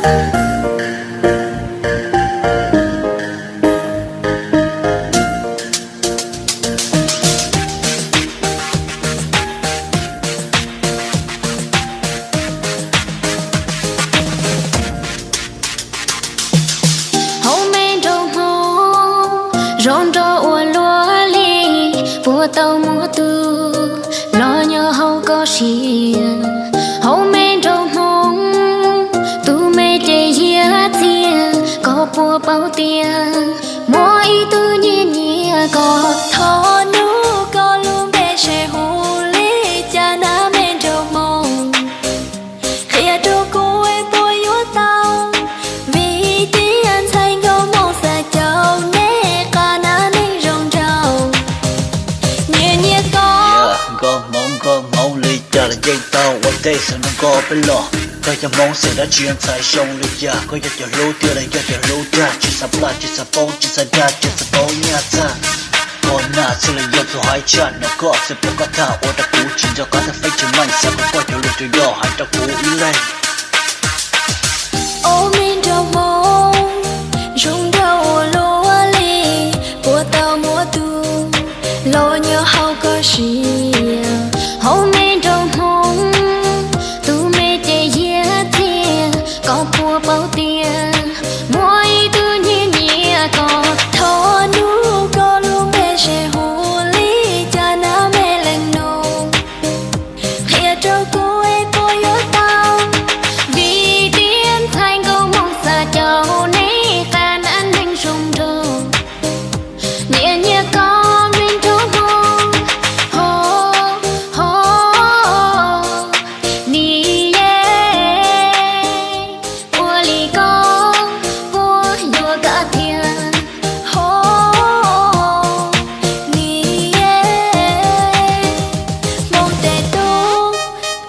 Hauv me nroog Hmoob zoo nraug ua luaj li, puas tau muaj tus los nyob hauv koj siab. Hauv me nroog Hmoob, tus me ces hiab txiag, koj puas paub tias muaj ib tug nyiam nyiam koj. Thov nug koj lub npe seb hu li cas na me nroog Hmoob. Qhia rau kuv es puas yuav tau, vim tias ntxhais nkauj Hmoob xav caum nej qab na neeg zoo nraug. Nyiam nyiam koj. Nkauj Hmoob, nkauj Hmoob li cas los yeej tau ua ntej xwb nrog koj peb los. Koj yog Hmoob xeem dab tsi, ntxhais zoo li cas, koj yog cov hlub tiag los yog cov hlub dag, tsis xav plaj tsis xav poob tsis xav dag tsis xav paub nyaj txag. Ua nas xwb los yog txhua haiv tshaj no koj xwb pom koj tag ua rau kuv tsis nco qab tag feeb tsis meej xav kom koj cov lus tus yog hais rau kuv ib leeg. Ob me nraug Hmoob zoo nraug ua luaj li, puas tau muaj tus los nyob hauv koj siab. Hauv me nraug Hmoob, tus me ces hiab txiag, koj puas paub tias muaj ib tug nyiam nyiam koj. Thov nug koj lub npe seb hu li cas na me leej nus. Qhia rau kuv es puas yuav tau, vim tias ntxhais nkauj Hmoob xav caum nej qab na neeg zoo nraug. Nyiam nyiam koj me nraug Hmoob, ho, ho, ni ye. Ua li koj puas yuav kawm thiab, ho, ni ye. Hmoob tej tub,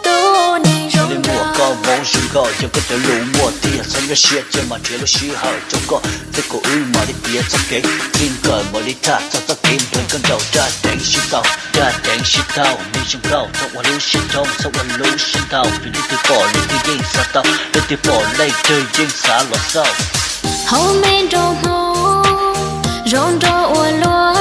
tub neeg zoo nraug. Koj Hmoob zoo nkauj, yog koj cov lus muaj tiag, txhob nyuaj siab cia mas nrhiav lub sij hawm rau koj thiab kuv wb mam li piav txoj kev txij nkawm, mam li tham txog txoj kev nrog koj nraum. Dab Deev sib tau, Dab Deev sib tau, neeg zoo nkauj txhob ua lub siab thoob, txhob ua lub siab ntau, vim leej twg pom leej twg yeej xav tau, leej twg pom leej twg yeej xav los xauj. Hauv me nraug Hmoob zoo nraug ua luaj